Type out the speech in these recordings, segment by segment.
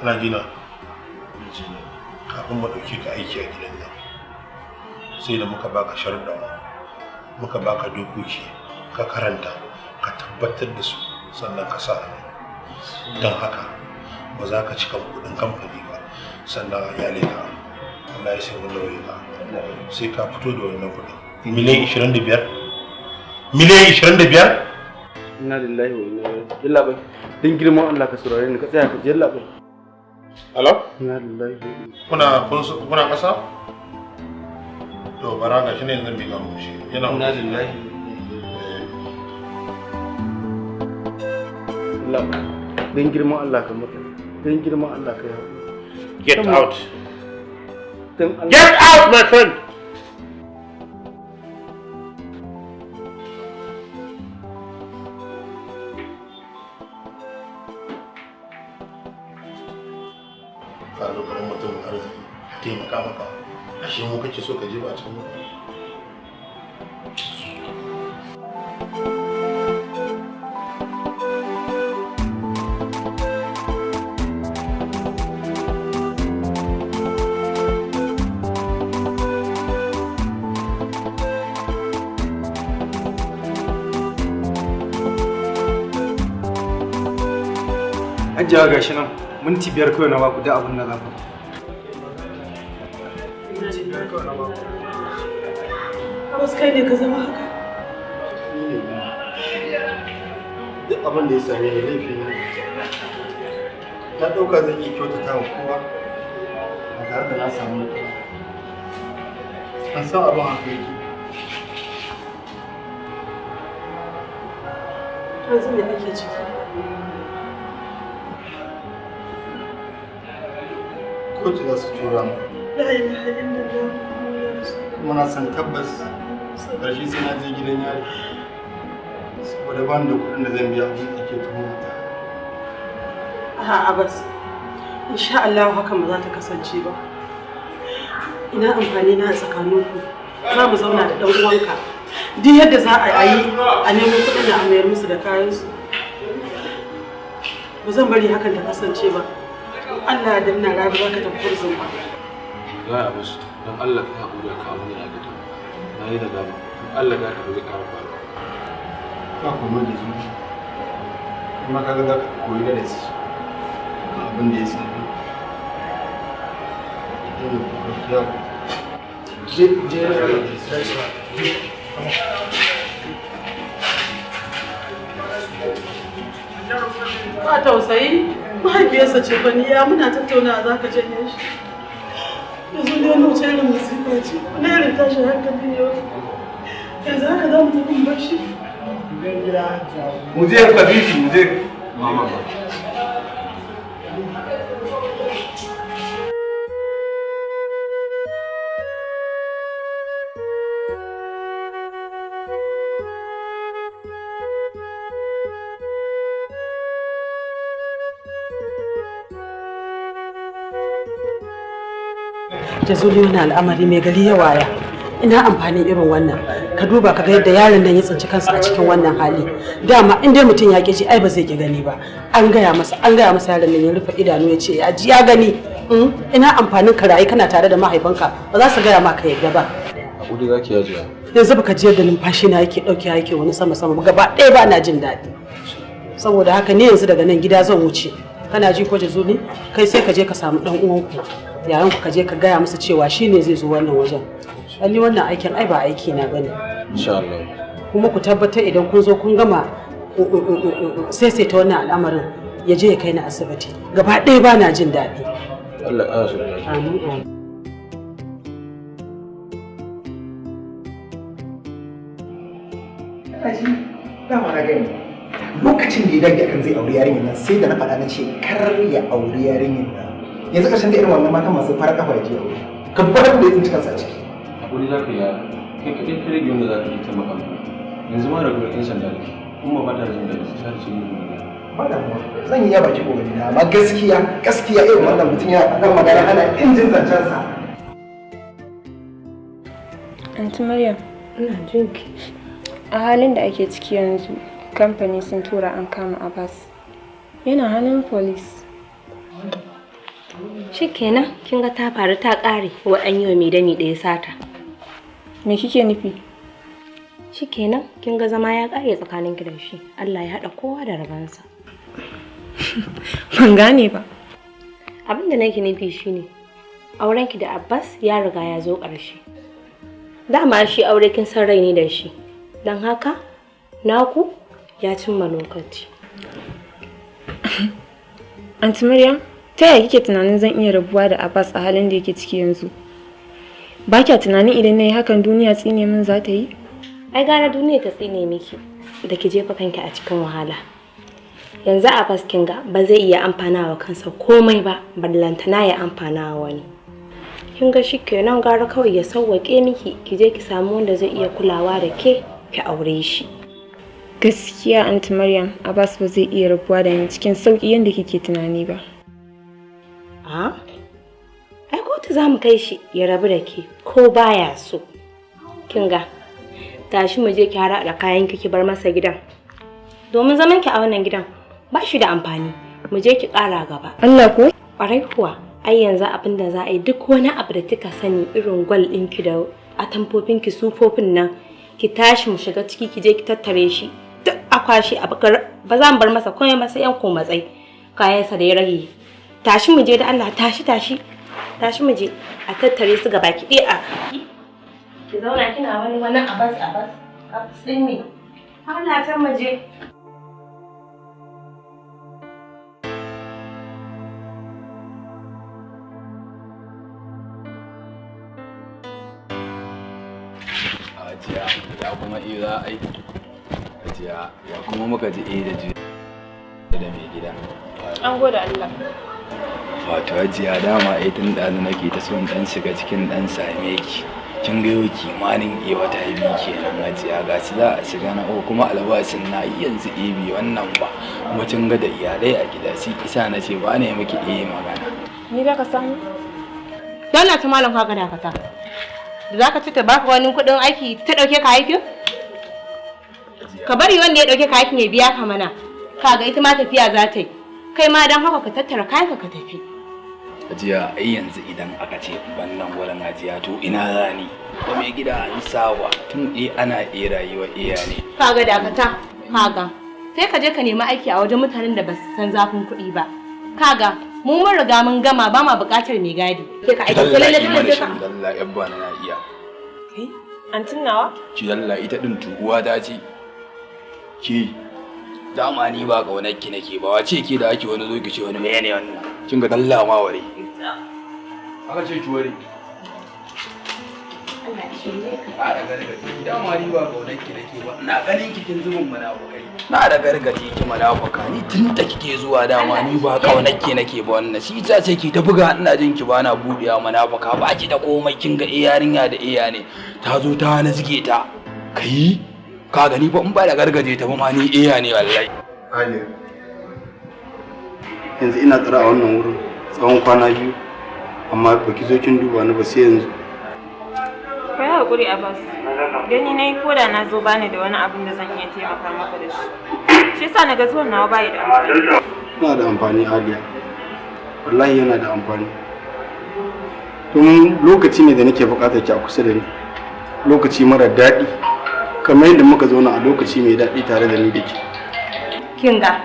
Kana ji na? Kafin mu ɗauke ka aiki a gidan nan, sai da muka baka sharuɗan mu, muka baka dokoki, ka karanta, ka tabbatar da su, sannan ka sa hannu. Don haka ba za ka cika kuɗin kamfani ba sannan a iyale ka. Wallahi sai mun lauye ka, sai ka fito da wannan kuɗin. Miliyan 25, miliyan 25. Inna lillahi wa inna ilaihi. Yallabai, dan girman Allah ka saurare ni, ka tsaya ka ji, yallabai. Hello? Inna lillahi wa inna. Kuna ƙasa? To bara ga shi ne yanzu miƙa muku shi. Yana Inna lillahi. Yallabai, dan girman Allah ka mutu. Dan girman Allah ka yi haƙuri. Get out. Dan Allah. Get out, my friend! Ka zo garin mutumin arziki a taimaka maka. Ashe mu kake so ka je ba a cikin mutane. Hajiya, gashi nan, minti 5 kawai na baku da abin da za ku. Minti 5 kawai na baku. Abbas, kai ne ka zama haka? Ni ne ba. Duk abin da ya same ni laifi na. Na ɗauka zan iya kyautata wa kowa ba tare da na samu matsala. An san abin haka yake. Yanzu me ake ciki? Kotu za su tura mu. La ilaha illallah Muhammadur Rasulullah. Kuma na san tabbas ƙarshe sai na je gidan yari. Saboda ba ni da kuɗin da zan biya abin da ake tuhuma ta. A'a Abbas, insha Allah hakan ba za ta kasance ba. Ina amfani na a tsakaninku. Za mu zauna da ɗan uwanka. Duk yadda za a yi a nemo kuɗin da a mayar musu da kayansu. Ba zan bari hakan ta kasance ba. Allah ya danna rabi za ka tafi prison ba. Ya Abbas, don Allah ka haƙuri ka abin da na aikata. Na yi nadama. Don Allah ya ka zai ƙara faruwa. Ba komai da zuwa. Kuma kaga za ka koyi darasi kan abin da ya same ni. Ki daina kuka, ki haƙuri. Je je. Ba tausayi, mahaifiyarsa ce fa, ni ya muna tattaunawa za ka janye shi. Yanzu ne wani wace irin masifa ce, wani irin tashin hankali ne wani. Yanzu haka za mu tafi mu bar shi. Mu je ka bi shi, mu je. Mama. Jazuli, wani al'amari mai gari ya waya. Ina amfanin irin wannan? Ka duba ka ga yadda yaron nan ya tsinci kansa a cikin wannan hali. Dama in dai mutum ya ƙi ji, ai ba zai ƙi gani ba. An gaya masa, an gaya masa, yaron nan ya rufe idanu ya ce ya ji ya gani. Ina amfanin ka rayu kana tare da mahaifanka ba za su gaya maka yadda ba? Haƙuri za ki, Hajiya. Yanzu baka ji yadda numfashi na yake ɗauke, yake wani sama sama gaba ɗaya ba na jin daɗi. Saboda haka ni yanzu daga nan gida zan wuce. Kana ji ko, Jazuli? Kai sai ka je ka samu ɗan uwanku, yayan ku, ka je ka gaya musu cewa shine zai zo wannan wajen. Ni wannan aikin ai ba aiki na bane. Insha Allah. Kuma ku tabbatar idan kun zo kun gama saisaita wannan al'amarin, ya je ya kai ni asibiti. Gaba ɗaya ba na jin daɗi. Allah ya ƙara sauƙi, Hajiya. Amin, amin. Kana ji, dama na gani lokacin da ya dage akan zai auri yarinyar nan, sai da na faɗa na ce kar ya auri yarinyar nan. Yanzu ƙarshen da irin wannan matan masu fara kafa ya je aure ka bar da ya tsinci kansa a ciki. Haƙuri za ka yi, yara. Kai kaɗai ka rage wanda za ka yi taimaka mana. Yanzu ma da gurin 'yan sanda ne. Kuma ba ta jin daɗi sai ta ce ni ne. Ba damuwa, zan yi ya baki kokari na, amma gaskiya gaskiya irin wannan mutum yana faɗan magana ana injin zancensa. Aunty Maryam, Ina jin ki. a halin da ake ciki yanzu, kamfani sun tura an kama Abbas. Yana hannun police. Shikenan, kin ga ta faru ta ƙare wa an yi wa mai dami ɗaya sata. Me kike nufi? Shikenan, kin ga zama ya ƙare tsakanin ki da shi. Allah ya haɗa kowa da rabansa. Ban gane ba. Abin da nake nufi shine aurenki da Abbas ya riga ya zo ƙarshe. Dama shi aure kin san rai ne da shi. Don haka naku ya cimma lokaci. Aunty Maryam, ta yaya kike tunanin zan iya rabuwa da Abbas a halin da yake ciki yanzu? Ba kya tunanin idan na yi hakan duniya tsine min za ta yi? Ai gara duniya ta tsine miki da ki jefa kanki a cikin wahala. Yanzu Abbas kin ga ba zai iya amfana wa kansa komai ba, ballantana ya amfana wa wani. Kin ga shikenan gara kawai ya sauwaƙe miki ki je ki samu wanda zai iya kulawa da ke ki aure shi. Gaskiya Aunty Maryam, Abbas ba zai iya rabuwa da ni cikin sauƙi yadda kike tunani ba. A? Ai kotu za mu kai shi ya rabu da ke ko baya so. Kin ga, tashi mu je ki hara da kayan ki bar masa gidan. Domin zaman ki a wannan gidan ba shi da amfani. Mu je ki ƙara gaba. Allah ko? Ƙwarai kuwa, ai yanzu abin da za a yi duk wani abu da kika sani irin gwal ɗinki da atamfofinki sufofin nan ki tashi mu shiga ciki ki je ki tattare shi duk a kwashe a ba za mu bar masa komai ba sai yan komatsai kayansa da ya rage. Tashi mu je da Allah, tashi tashi tashi mu je a tattare su gaba ki ɗaya a ki zauna kina wani wani abas abas abas ɗin me Allah san mu je. Hajiya ya kuma iya za a yi. Hajiya ya kuma muka ji da ji da mai gida. An gode Allah. Wato Hajiya dama ai tun ɗazu nake ta son ɗan shiga cikin ɗan same ki. Kin ga yau kimanin wata biyu kenan Hajiya, gashi za a shiga na uku kuma albashin na yanzu biyu wannan ba. Kuma kin ga da iyalai a gida shi isa na ce ba ne miki magana. Ni da ka samu? Dole ta malam ka gada kata. Da za ka ci ta baka wani kuɗin aiki ta ɗauke ka aikin? Ka bari wanda ya ɗauke ka aikin ya biya ka mana. Kaga ita ma tafiya za ta yi. Kai ma don haka ka tattara kayanka ka tafi. Hajiya ai yanzu idan aka ce ban nan wurin Hajiya to ina za ni? Da mai gida an saba tun ana rayuwa iya ne. Kaga dakata, kaga. Sai ka je ka nemi aiki a wajen mutanen da ba su san zafin kuɗi ba. Kaga mu mun riga mun gama ba ma buƙatar mai gadi. Ke ka aiki sai lalle dole sai ka. Dalla yabba na iya. Kai, antin nawa? Ki dalla ita din tuguwa ta ce. Ki dama ni ba kaunar ki nake ba, wace ke da ake wani zo ki ce wani mene wannan? Kin ga dalla ma ware. Aka ce ki ware. Allah ya shirye ka. A da gargaje dama ni ba kaunar ki nake ba. Ina ganin ki kin zubin munafukai. Na da gargaje ki munafuka ni tun da kike zuwa dama ni ba kaunar ki nake ba wannan. Shi ta ce ki ta buga ina jin ki bana budewa munafuka ba ki da komai kin ga yarinya da iya ne. Ta zo ta nazge ta. Kai ka gani fa in ba da gargaje ta ba ma ni iya ne wallahi. Aliya, yanzu ina tsara a wannan wurin tsawon kwana biyu amma baki zo kin duba ni ba sai yanzu. Ka yi haƙuri Abbas. Gani na yi ko da na zo bani da wani abin da zan iya taimaka maka da shi. Shi yasa na ga zuwan nawa bayi da amfani. Yana da amfani Aliya. Wallahi yana da amfani. Domin lokaci ne da nake buƙatar ki a kusa da ni. Lokaci mara daɗi. Kamar yadda muka zauna a lokaci mai daɗi tare da ni da ke. Kin ga,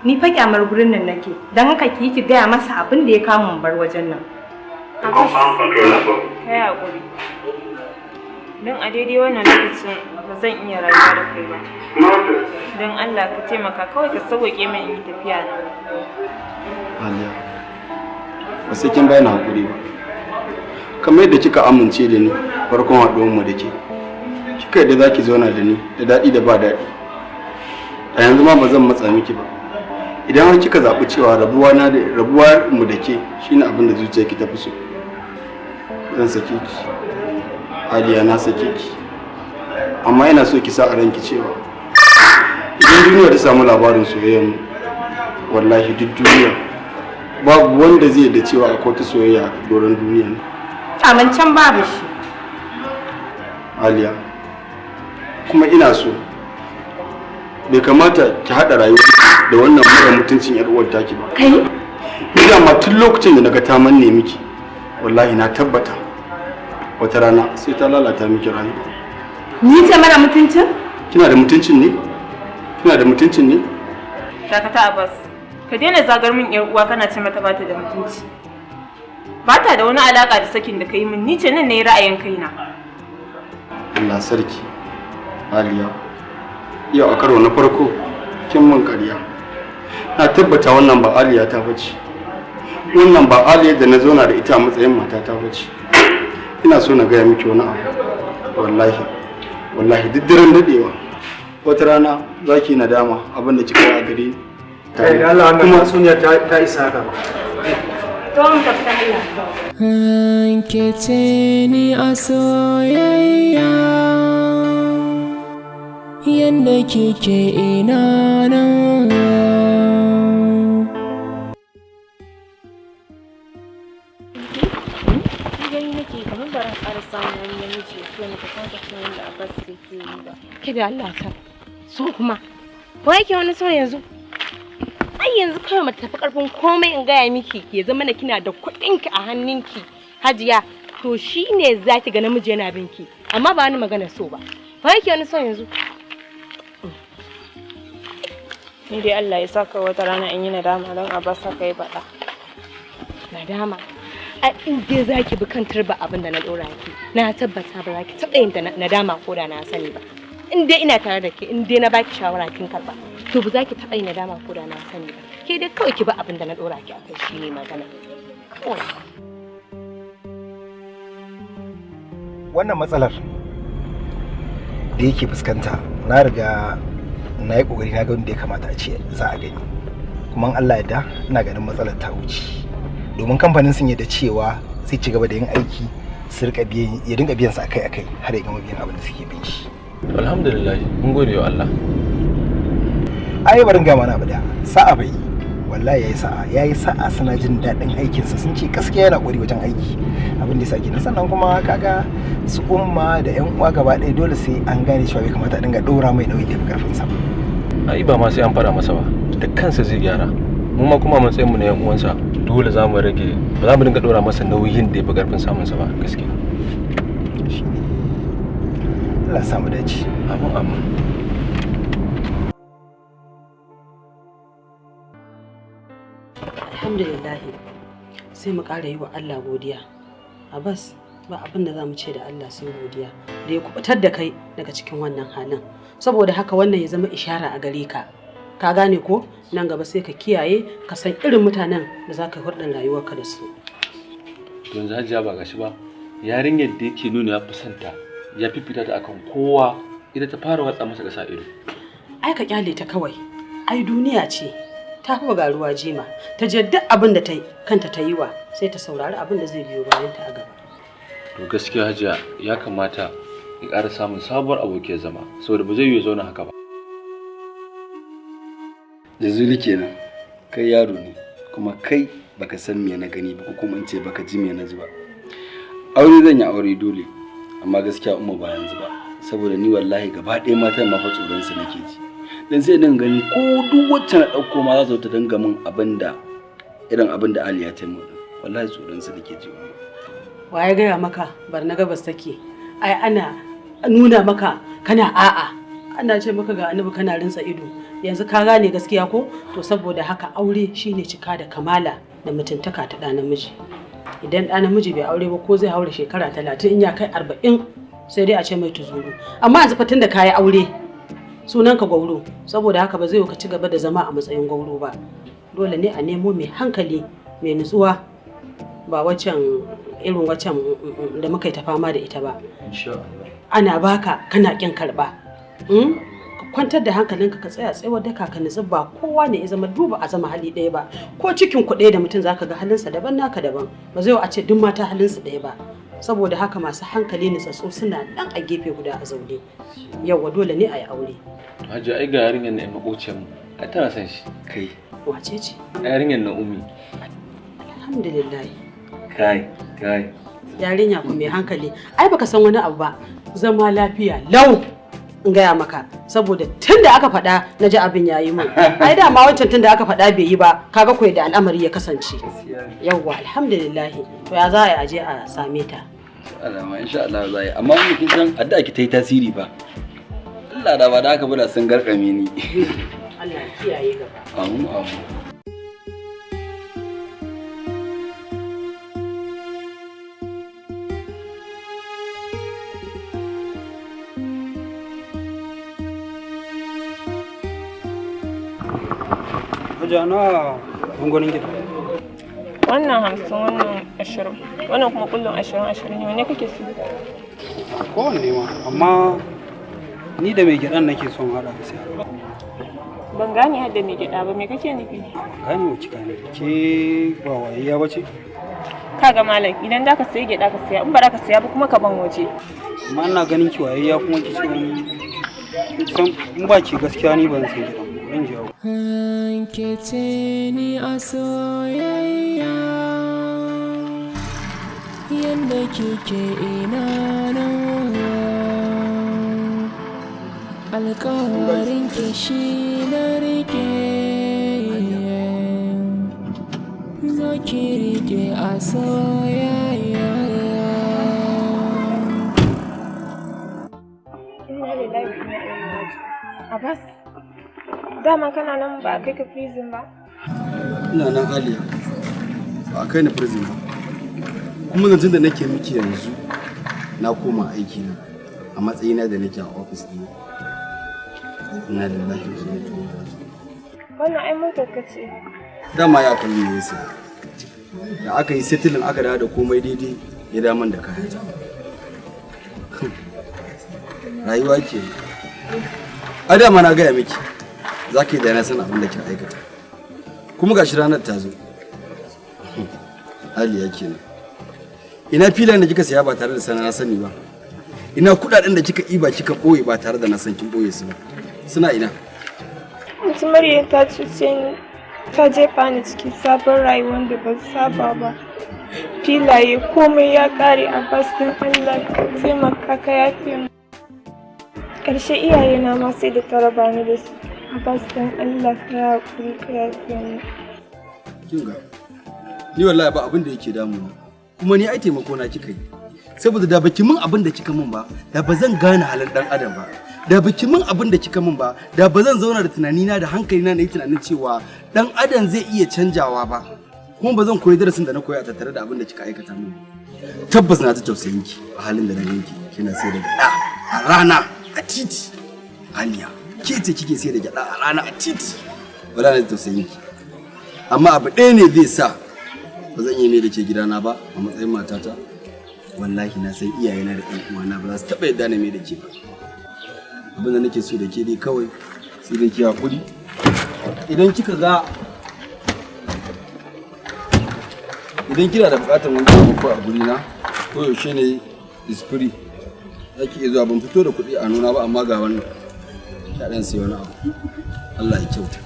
ni fa kyamar gurin nan nake, don haka ki yi ki gaya masa abin da ya kama mu bar wajen nan. Abbas, ka yi haƙuri. Don a daidai wannan lokacin ba zan iya rayuwa da kai ba. Don Allah ka taimaka kawai ka sauwaƙe min in yi tafiya na. Aliya, ba sai kin bani haƙuri ba. Kamar yadda kika amince da ni farkon haɗuwar mu da ke. Kika yadda za ki zauna da ni da daɗi da ba daɗi. A yanzu ma ba zan matsa miki ba. Idan har kika zaɓi cewa rabuwa na da rabuwa mu da ke shine abin da zuciyarki ta fi so. Zan sake ki. Aliya na sake ki. Amma ina so ki sa a ranki cewa idan duniya ta samu labarin soyayyar mu, wallahi duk duniya babu wanda zai yarda cewa akwai wata soyayya a doron duniya ne. Amincen babu shi. Aliya, kuma ina so bai kamata ki haɗa rayuwa da wannan mara mutuncin yar uwar taki ba. Kai? Ni dama tun lokacin da naga ta manne miki, wallahi na tabbata wata rana sai ta lalata miki rayuwa. Ni ce mara mutuncin? Kina da mutuncin ne? Kina da mutuncin ne? Dakata Abbas, ka daina zagar min yar uwa kana ce mata bata da mutunci. Bata da wani alaka da sakin da kai min, ni ce nan ne ra'ayin kaina. Allah sarki. Aliya, yau a karo na farko kin mun ƙarya. Na tabbata wannan ba Aliya ta bace. Wannan ba Aliya da na zauna da ita a matsayin matata bace. Ina so na gaya miki wani abu. Wallahi, wallahi duk daren dadewa. Wata rana za ki nadama abin da kika yi a gare ni. Kai da Allah wannan tatsuniya ta isa haka. To mu tafi Allah. Ke ce ni a soyayya yanda kike ina nan. Ni gani nake kamar ba ran ƙara samun wani namiji ya so ni ka san kacin yadda Abbas yake yi ba. Ke da Allah ka so kuma. Wa yake wani so yanzu? Ai yanzu kawai mace tafi karfin komai in gaya miki ya zama na kina da kuɗinki a hannunki Hajiya, to shine za ki ga namiji yana binki, amma ba wani magana so ba. Wa yake wani so yanzu? Ni dai Allah ya saka wata rana in yi nadama don Abbas haka ya faɗa. Nadama? Ai in dai za ki bi kan turba abin da na ɗora ki, na tabbata ba za ki taɓa yin nadama ko da na sani ba. In dai ina tare da ke, in dai na baki shawara kin karɓa, to ba za ki taɓa yin nadama ko da na sani ba. Ke dai kawai ki bi abin da na ɗora ki akai shine magana. Kawai. Wannan matsalar da yake fuskanta, na riga na yi ƙoƙari na ga wanda ya kamata a ce za a gani. Kuma in Allah ya yarda ina ganin matsalar ta wuce. Domin kamfanin sun yarda cewa zai ci gaba da yin aiki, su rika biyan, ya dinga biyan sa akai-akai har ya gama biyan abin da suke bin shi. Alhamdulillah, mun gode wa Allah. Ai barin ga mana abu da sa'a bai, wallahi yayi sa'a, yayi sa'a suna jin daɗin aikinsa, sun ce gaskiya yana ƙwari wajen aiki, abin da yasa kenan. Sannan kuma kaga su umma da ƴan uwa gaba ɗaya dole sai an gane cewa bai kamata a dinga ɗora mai nauyi da fi ƙarfin sa ba. Ai ba ma sai an faɗa masa ba, da kansa zai gyara. Mu ma kuma matsayin mu na ƴan uwansa dole za mu rage, ba za mu dinga ɗora masa nauyin da ya fi ƙarfin samun sa ba gaskiya. Allah ya samu dace. Amin amin. Alhamdulillah, sai mu ƙara yi wa Allah godiya. Abbas, ba abin da za mu ce da Allah sai godiya da ya kubutar da kai daga cikin wannan halin. Saboda haka wannan ya zama ishara a gare ka. Ka gane ko? Nan gaba sai ka kiyaye, ka san irin mutanen da za ka hurɗin rayuwarka da su. Yanzu Hajiya ba gashi ba, yarinyar da yake nuna ya fi santa, ya fifita ta akan kowa, ita ta fara watsa masa ƙasa ido. Ai ka kyale ta kawai. Ai duniya ce. Ta fi garuwa jima, ta je duk abin da ta yi kanta ta yi wa, sai ta saurari abin da zai biyo bayan ta a gaba. To gaskiya Hajiya ya kamata ya ƙara samun sabuwar abokiyar zama, saboda ba zai yiwu zauna haka ba. Jazuli kenan, kai yaro ne, kuma kai baka san me na gani ba ko kuma in ce baka ji me na ji ba. Aure zan yi aure dole, amma gaskiya umma ba yanzu ba, saboda ni wallahi gaba ɗaya matan ma fa tsoron su nake ji. Dan sai din gani ko duk wacce na ɗauko ma za ta dinga min abinda irin abinda Aliya ta min, wallahi tsoron su nake ji umma. Waye gaya maka bar na gabas take? Ai ana nuna maka kana a'a, ana ce maka ga annabi kana rinsa ido. Yanzu ka gane gaskiya ko? To saboda haka aure shine cika da kamala da mutuntaka ta ɗa namiji. Idan ɗa namiji bai aure ba ko zai haura shekara 30 in ya kai 40 sai dai a ce mai tuzuru. Amma yanzu fa tunda kayi aure sunanka gwauro, saboda haka ba zai ka ci gaba da zama a matsayin gwauro ba. Dole ne a nemo mai hankali, mai nutsuwa, ba waccan irin waccan da muka yi ta fama da ita ba. Insha Allah. Ana baka kana kin karba. Ka kwantar da hankalinka, ka tsaya tsayawar daka, ka nutsu. Ba kowa ne ya zama duba a zama hali ɗaya ba. Ko cikin ku ɗaya da mutum zaka ga halinsa daban naka daban. Ba zai a ce duk mata halinsu ɗaya ba. Saboda haka masu hankali nutsatsu suna nan a gefe guda a zaune. Yauwa dole ne a yi aure. Hajiya ai ga yarinyar na makociyar mu, ai tana son shi. Kai. Wace ce? Yarinyar Naomi. Alhamdulillah. Kai, kai. Yarinya ku mai hankali. Ai baka san wani abu ba. Zama lafiya lau. In gaya maka, saboda tun da aka faɗa na ji abin yayi mun. Ai dama wancan tun da aka faɗa bai yi ba, kaga koyi da al'amari ya kasance. Yawwa, alhamdulillah. To ya za a aje a same ta? Allah, insha Allah za a yi, amma mun kin san addu'a ki ta yi tasiri ba. Allah da ba da haka ba da sun garkame ni. Allah ya kiyaye gaba. Amin amin. Hajiya, na gwangwanin gida. Wannan 50, wannan 20, wannan kuma kullum 20 20 ne. Wanne kake so? Kowanne ma, amma ni da mai gyaɗan nake son haɗa sai. Ban gane hadda mai gyaɗa ba, me kake nufi? Gane wa kika ne, ke ba wayayya ba ce? Kaga malam, idan za ka sayi gyaɗa ka saya, in ba za ka saya ba kuma ka ban waje. Amma ina ganin ki wayayya kuma ki ce san in ba ki gaskiya ni ban san gidan ba, zan je. Ke ce ni a soyayya, yadda kike ina nan, alkawarin ki shi na rike, zo ki rike a soyayya. Inna lillahi wa inna ilaihi raji'un. Abbas, dama kana nan ba a kai ka prison ba? Ina nan Aliya, ba a kai ni prison ba. Kuma zancen da nake miki yanzu na koma aiki na a matsayina da nake a ofis ɗina. Inna lillahi wa inna ilaihi raji'un. Wannan ai motar ka ce. Dama ya kalli ne yasa. Da aka yi settling aka dawo da komai daidai ya daman da kayata. Rayuwa ke. A dama na gaya miki za ka yi da na san abin da kika aikata. Kuma gashi ranar ta zo. Aliya kenan. Ina filayen da kika saya ba tare da sana na sani ba. Ina kudaden da kika iba kika boye ba tare da na san kin boye su ba. Suna ina. Mutum Maryam ta cuce ni, ta jefa ni cikin sabon rayuwar da ban saba ba. Filaye komai ya kare. Abbas, don Allah ka taimaka ka yafe mu. Ƙarshe iyayena ma sai da ta raba ni da su. Abbas, don Allah ka yi haƙuri ka yafe mu. Kin ga, ni wallahi ba abin da yake damuna. Kuma ni ai taimako na kika yi. Saboda da baki min abin da kika min ba, da ba zan gane halin dan adam ba. Da baki min abin da kika min ba, da ba zan zauna da tunanina da hankalina na yi tunanin cewa dan adam zai iya canjawa ba. Kuma ba zan koyi darasin da na koya a tattare da abin da kika aikata min. Tabbas na ji tausayin ki a halin da na ganki kina sai da gyaɗa a rana a titi. Aliya, ke ce kike sai da gyaɗa a rana a titi. Wala na ji tausayin ki. Amma abu ɗaya ne zai sa ba zan iya mai da ke gidana ba a matsayin matata. Wallahi na san iyayena da ƴan uwana ba za su taɓa yadda na mai da ke ba. Abin da nake so da ke dai kawai sai dai ki haƙuri. Idan kika ga idan kina da buƙatar wani taimako a gurina ko yaushe ne is free. Za ki iya zuwa, ban fito da kuɗi a nuna ba amma ga wannan. Ki ɗan sayi wani abu. Allah ya kyauta.